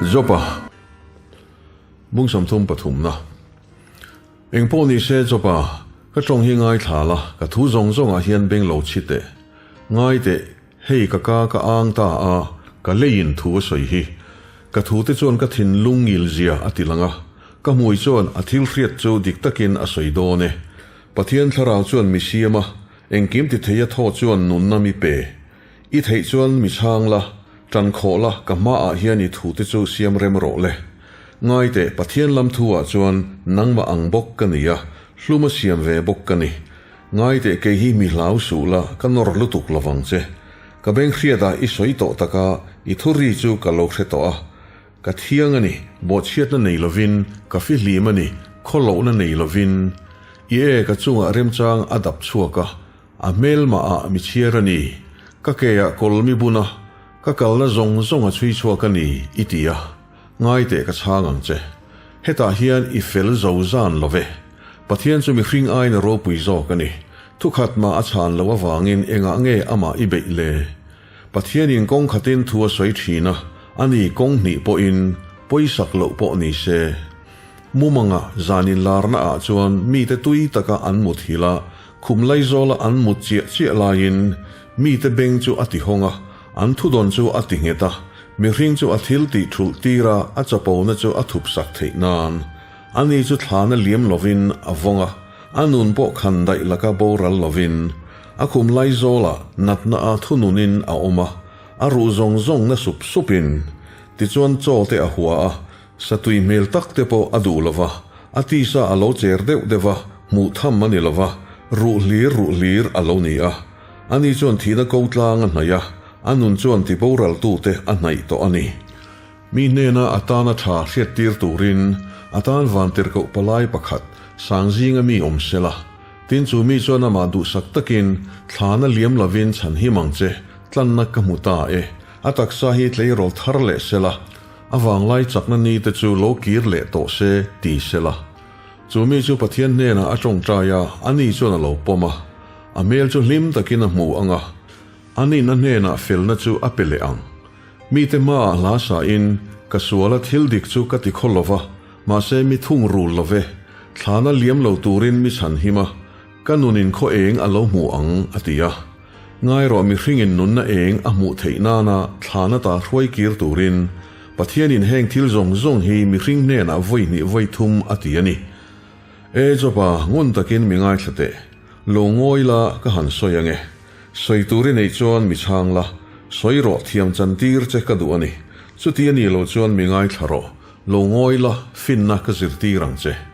Jopa bung 30 pathumna. Eng pawh ni se Jopa, ka tawng hi ngaithla la, ka thu zawng zawngah hian beng lo chhi teh. Ngai teh, hei ka ka ka ang ta a, ka leiin thu a sawi hi. Ka thu te chuan ka thinlung ngil zia a ti lang a, ka hmui chuan a thil hriat chu dik takin a sawi dawn e. Pathian thlarau chuan mi siam a, engkim ti thei a thaw chuan nunna mi pe. I theih chuan mi chhang la, ṭan khawh la, ka hmaah hian i thute chu siam rem rawh le. Ngai teh, Pathian lam thu ah chuan nangmah ang bawk ka ni a, hlum a siam ve bawk ka ni. Ngai teh, kei hi mi hlau suh la, ka nawr lutuk lovang che. Ka beng hriatah i sawi tawh taka, i thu ri chu ka lo hre tawh a. Ka thiang a ni, bawhchhiatna nei lovin, ka fihlim a ni, khawlohna nei lovin. I e, ka chungah remchang a dap chhuak a, A hmelmah ah mi chhiar a ni, ka ke ah kawl mi bun a, ka kalna zawng zawng a chhui chhuak a ni, i ti a. Ngai teh ka chhang ang che. Hetah hian i fel zo zan lo ve. Pathian chu mihring aiin a ropui zawk a ni. Thukhat mah a chhan loh avangin engah nge amah i beih le? Pathianin kawng khatin thu a sawi thin a, ani kawng hnih pawhin pawisak loh pawh ni se. Mumanga zan inlarna ah chuan mite tui taka an mut hil a, Khum Laizawla an mut chiah chiah laiin mite beng chu a ti hawng a, an thudawn chu a ti nghet a, mihring chu a thil tih thulh tir a, a chapona chu a thup sak theih nan. Ani chu thlana liam lovin a vawng a, a nun pawh khan daih laka boral lovin a khum Laizawla natna a thununin a awm a, a ruh zawng zawng na sup supin. Tichuan chaw te a hua a, Satui hmel tak te pawh a duh lo va, a tisa a lo cher deuh deuh va, hmuh tham a ni lo va, ruh hlir ruh hlir a lo ni a. Ani chuan thihna ko tlang a hnaih a, a nun chuan ti boraltute a hnaih tawh a ni. Mi hnena a tana tha hriattir turin a tan vantirhkoh palai pakhat Sangzinga mi awm sela. Tin chu mi chuan amah duhsak takin thlana liam lovin chhan him ang che, tlanna ka hmu ta e. A taksa hi tleirawl thar leh sela. A vanglai chakna ni te chu lo kir leh tawh se ti se la. Chu mi chu Pathian hnenah a tawngtai a, ani chuan a lo pawm a. A hmel chu hlim takin a hmu ang a, anin a hnenah felna chu a pe leh ang. Mite hmaah hla sain, Ka suala thil dik chu ka ti khaw lo va, mahse mi thung rul lo ve. Thlana liam lo turin mi chhan him a, ka nunin khaw eng a lo hmu ang, a ti a. Ngai rawh mihringin nunna eng a hmuh theih nana thlana ta hruai kir turin Pathianin heng thil zawng zawng hi mihring hnenah vawi hnih vawi thum a ti a ni. E Joba, ngun takin mi ngaithla teh. Lo ngawi la ka han sawi ange. Sawi tur i neih chuan mi chhang la, sawi rawh thiam chan tir che ka duh a ni. Chuti a nih loh chuan mi ngaithla rawh. Lo ngawi la, finna ka zirtir ang che.